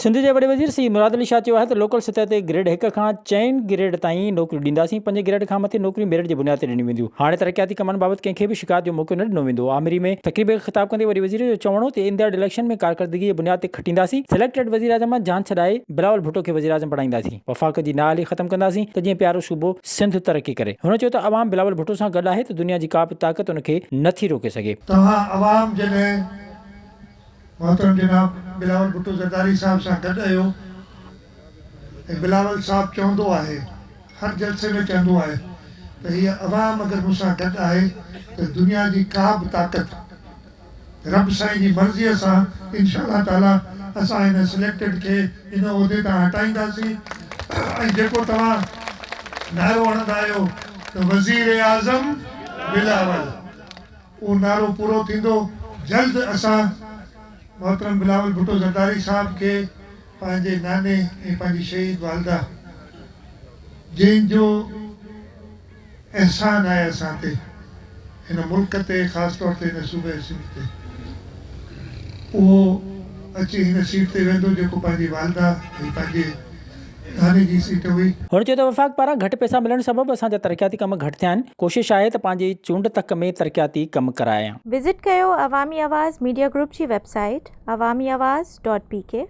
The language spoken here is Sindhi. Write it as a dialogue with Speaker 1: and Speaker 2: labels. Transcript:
Speaker 1: سنڌ جي وڏي وزير سيد مراد علي شاهه چيو آهي ته لوڪل سطح تي گريڊ هڪ کان چئين گريڊ تائين نوڪريون ڏينداسين، پنجين گريڊ کان مٿي نوڪريون ميرٽ جي بنياد تي ڏنيون وينديون، هاڻي ترقياتي ڪمن بابت ڪنهن کي به شڪايت جو موقعو نه ڏنو ويندو. آمري ۾ تقريب کي خطاب ڪندي وڏي وزير جو چوڻ هو ته ايندڙ اليڪشن ۾ ڪارڪردگي جي بنياد تي کٽينداسين، سليڪٽيڊ وزيراعظم مان جان ڇڏائي بلاول ڀٽو کي وزيراعظم بڻائينداسين، وفاق جي نااهلي ختم ڪنداسين ته جيئن پيارو صوبو سنڌ ترقي ڪري. هن چيو ته عوام بلاول ڀٽو سان گڏ آهي ته دنيا جي ڪا به طاقت ان کي نه ٿي روڪي سگهي.
Speaker 2: توهان عوام جڏهن محترم جناب بلاول ڀٽو زرداري صاحب سان گڏ اهيو ۽ بلاول صاحب چوندو آهي هر جلسي ۾ چوندو آهي ته هيء عوام اگر مون سان گڏ آهي ته دنيا جي ڪا به طاقت رب سائين جي مرضيء سان انشاء الله تعالي اسان هن سليڪٽيڊ کي ان عهدي تان هٽائينداسين ۽ جيڪو توهان نعرو هڻندا آهيو ته وزير اعظم بلاول. اهو نعرو پورو ٿيندو، جلد اسان محترم بلاول ڀٽو زرداري صاحب کي پنهنجي ناني ۽ پنهنجي شهيد والده جنهن جو احسان آهي اسان تي هن ملڪ تي خاص طور تي هن صوبي سنڌ تي اهو اچي هن سيٽ تي ويندو جيڪو پنهنجي والده ۽ پنهنجي ناني جي سيٽ هئي.
Speaker 1: هن چيو ته وفاق پاران گهٽ پئسا ملڻ سبب اسان جا ترقياتي ڪم گهٽ ٿيا آهن، ڪوشش آهي ته پنهنجي چونڊ تڪ ۾ ترقياتي ڪم ڪرايان.
Speaker 3: وزٽ ڪيو عوامي آواز ميڊيا گروپ جي website Awami Awaz dot P K.